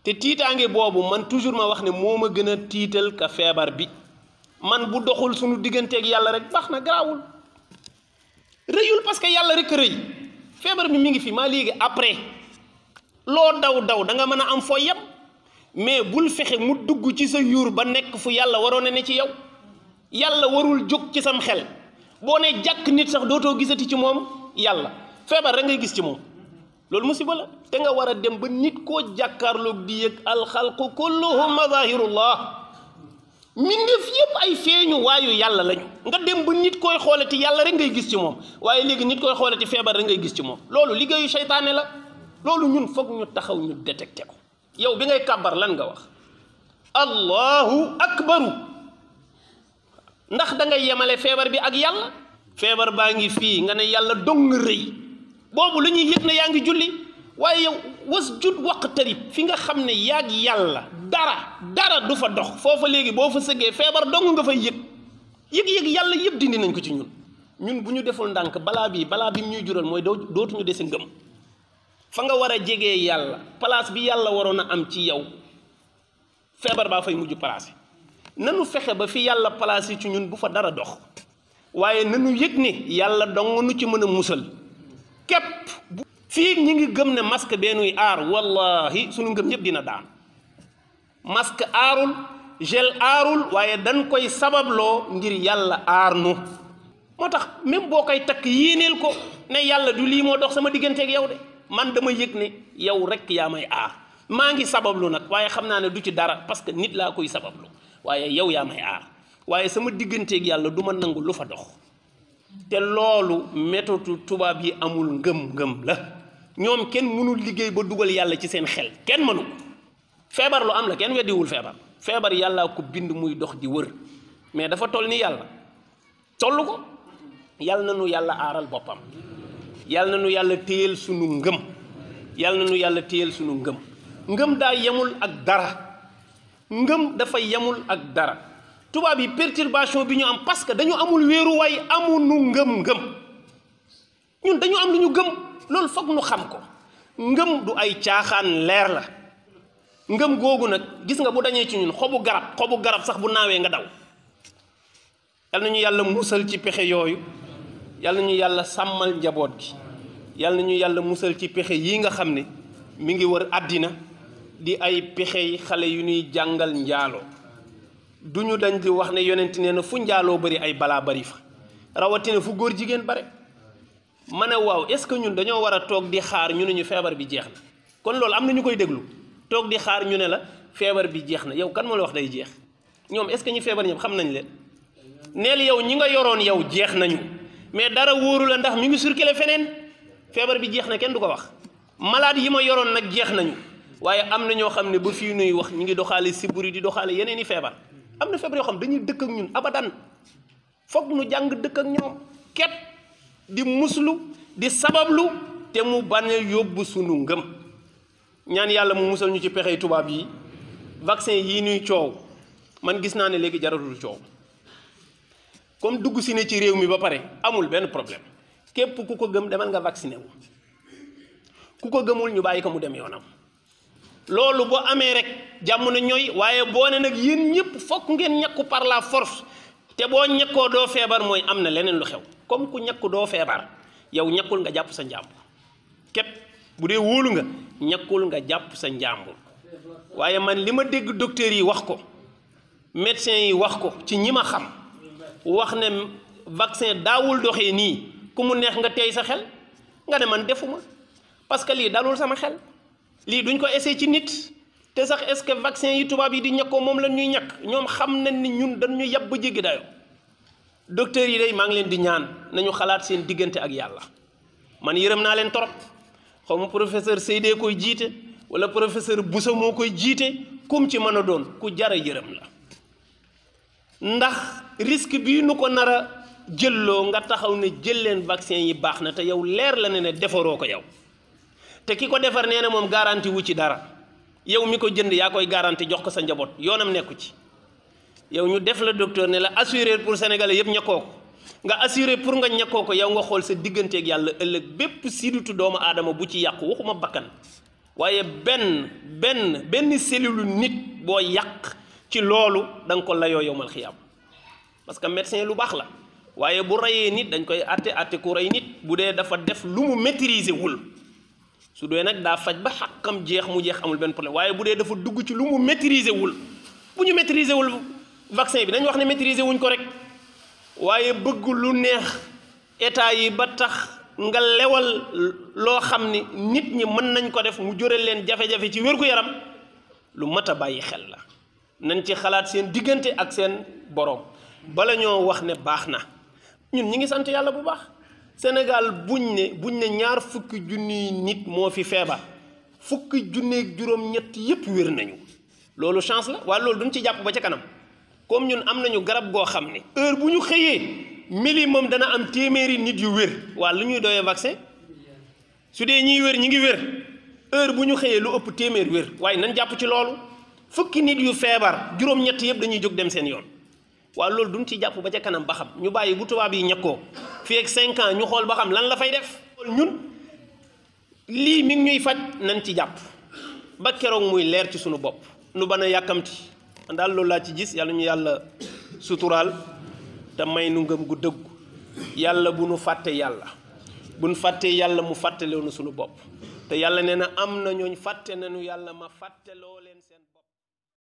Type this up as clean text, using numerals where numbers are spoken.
te tiitaange boobu man toujours ma wax ne moo ma gën a tiital ka feebar bi man bu doxul suñu digganteeg yàlla rek baax na garaawul rëyul parce que yàlla rek rëy feebar bi mi ngi fi maa léegi après loo daw da nga mën a am foo yem mais bul fexe mu dugg ci sa yuur ba nekk fu yàlla waroon a ne ci yow yàlla warul jóg ci sam xel boo ne jàkk nit sax dootoo gisati ci moom yàlla feebar rek ngay gis ci moom loolu musiba la te nga war a dem ba nit koo jàkkaarloog di yëg alxalqu kulluhum mazahirullah mbindeef yëpp ay feeñu waayu yàlla lañu nga dem ba nit koy xoolati yàlla rek ngay gis ci moom waaye léegi nit koy xoolati feebar rek ngay gis ci moom loolu liggéeyu seytaane la loolu ñun foog ñu taxaw ñu détecté ko yow bi ngay kàbbar lan nga wax allahu akbaru ndax da ngay yemale feebar bi ak yàlla feebar baa ngi fii nga ne yàlla dong rëy boobu la ñuy yëg ne yaa ngi julli waaye yow wasjud waqtarib fi nga xam ne yaag yàlla dara du fa dox foofa léegi boo fa sëggee feebar dong nga fay yëg yàlla yëpp dindi nañ ko ci ñun bu ñu deful ndànk balaa bi ñuy jural mooy dootuñu dese ngëm fa nga war a jegee yàlla place bi yàlla waroon a am ci yow feebar baa fay mujj placé nanu fexe ba fi yàlla placé ci ñun bu fa dara dox waaye nanu yëg ne yàlla dong nu ci mën a musal képp fii ñi ngi gëm ne masque beenuy aar wallahi sunu ngëm yëpp dina daan masque aarul gel aarul waaye dañ koy sababloo ngir yàlla aar nu moo tax même boo koy takk yéeneel ko ne yàlla du lii moo dox sama digganteeg yow de man dama yëg ne yow rek yaa may aar maa ngi sabablu nag waaye xam naa ne du ci dara parce que nit laa koy sabablu waaye yow yaa may aar waaye sama digganteeg yàlla du ma nangu lu fa dox te loolu méthode tubaab yi amul ngëm-ngëm la ñoom kenn mënul liggéey ba dugal yàlla ci seen xel kenn mënu feebar lu am la kenn weddiwul feebar yàllaa ko bind muy dox di wër mais dafa toll ni yàlla toll ko yàlla na nu yàlla aaral boppam yàlla na nu yàlla téyel sunu ngëm yàlla na nu yàlla téyel sunu ngëm daa yemul ak dara ngëm dafa yemul ak dara tubaab yi perturbation bi ñu am parce que dañu amul wéeruwaay amunu ngëm ñun dañu am lu ñu gëm loolu foog nu xam ko ngëm du ay caaxaan leer la ngëm googu nag gis nga bu dañee ci ñun xobu garab sax bu naawee nga daw yal nañu yàlla musal ci pexe yooyu yal nañu yàlla sàmmal njaboot gi yal nañu yàlla musal ci pexe yii nga xam ne mi ngi wër àddina di ay pexey xale yu ñuy jàngal njaaloo duñu dañ di wax ne yonent nee na fu njaaloo bari ay balaa bari fa rawatina fu góor jigéen bare ma ne waaw est-ce que ñun dañoo war a toog di xaar ñu ne ñu feebar bi jeex na kon loolu am na ñu koy déglu toog di xaar ñu ne la feebar bi jeex na yow kan moo la wax day jeex ñoom est-ce que ñi feebar ñëpp xam nañ leen neel yow ñi nga yoroon yow jeex nañu mais dara wóoru la ndax mi ngi circulé feneen feebar bi jeex na kenn du ko wax malade yi ma yoroon nag jeex nañu waaye am na ñoo xam ne ba fii nuy wax ñu ngi doxaale siburi di doxaale yeneen i feebar am na feebar yoo xam dañuy dëkk ak ñun abadan foog nu jàng dëkk ak ñoom képp di muslu di sabablu te mu bañ a yóbbu sunu ngëm ñaan yàlla mu musal ñu ci pexey tubaab yi vaccin yii nuy coow man gis naa ne léegi jaratul coow comme dugg si ne ci réew mi ba pare amul benn problème képp ku ko gëm demal nga vacciné wu ku ko gëmul ñu bàyyi ko mu dem yoonam loolu boo amee rek jàmm na ñooy waaye boo ne nag yéen ñëpp fokk ngeen ñakku par la force te boo ñakkoo doo feebar mooy am na leneen lu xew comme ku ñakku doo feebar yow ñakkul nga jàpp sa njàmbur képp bu dee wóolu nga ñakkul nga jàpp sa njàmbur waaye man li ma dégg docteur yi wax ko médecin yi wax ko ci ñi ma xam wax ne vaccin daawul doxee nii ku mu neex nga tey sa xel nga ne man defuma parce que lii dalul sama xel lii duñ ko essayé ci nit te sax est-ce que vaccin yi tubaab yi di ñàkkoo moom la ñuy ñàkk ñoom xam nañ ni ñun dañu yàbb ba jéggi dayo docteur yi day maa ngi leen di ñaan nañu xalaat seen diggante ak yàlla man yërëm naa leen torop xaw ma professeur Seydee koy jiite wala professeur Bousso moo koy jiite kum ci mën a doon ku jara yërëm la ndax risque bii nu ko nar a jëlloo nga taxaw ne jël leen vaccin yi baax na te yow leer la ne defaroo ko yow te ki ko defar nee na moom garanti wu ci dara yow mi ko jënd yaa koy garanti jox ko sa njaboot yoonam nekku ci yow ñu def la docteur ne la assuré pour sénégalais yëpp ñàkkoo ko nga assuré pour nga ñàkkoo ko yow nga xool sa digganteeg yàlla ëllëg bépp sidutu doomu aadama bu ci yàqu waxuma bakkan waaye benn cellule nit boo yàq ci loolu da nga ko layoo yowmal xiyaam parce que médecin lu baax la waaye bu reyee nit dañ koy atte ku rey nit bu dee dafa def lu mu maîtriser wul su dee nag daa faj ba xàqam jeex mu jeex amul benn problème waaye bu dee dafa dugg ci lu mu maîtriser wul bu ñu maîtriser wul vaccin bi dañ wax ne maîtriser wuñ ko rek waaye bëgg lu neex état yi ba tax nga lewal loo xam ni nit ñi mën nañ ko def mu jural leen jafe-jafe ci wér-gu-yaram lu mat a bàyyi xel la nañ ci xalaat seen diggante ak seen borom bala ñoo wax ne baax na ñun ñi ngi sant yàlla bu baax Sénégal buñ ne ñaar fukki junniy nit moo fi feebar fukki junneeg juróom-ñett yépp wér nañu loolu chance la waaye loolu duñ ci jàpp ba ca kanam comme ñun am nañu garab goo xam ne heure bu ñu xëyee minimum dana am téeméeri nit yu wér waa lu ñuy doyee vaccin su dee ñiy wér ñi ngi wér heure bu ñu xëyee lu ëpp téeméer wér waaye nañ jàpp ci loolu fukki nit yu feebar juróom-ñett yëpp dañuy jóg dem seen yoon waaye loolu duñ ci jàpp ba ca kanam ba xam ñu bàyyi bu tubaab yi ñekkoo fii ak 5 ans ñu xool ba xam lan la fay def ñun lii mi ngi ñuy faj nañ ci jàpp ba keroog muy leer ci sunu bopp nu bana yàkkamti man daal loolu laa ci gis yàlla ñu yàlla suturaal te may nu ngëm gu dëggu yàlla bu nu fàtte yàlla bu nu fàttee yàlla mu fàttaloo nu sunu bopp te yàlla nee na am na ñooñ fàtte nañu yàlla ma fàtteloo leen seen bopp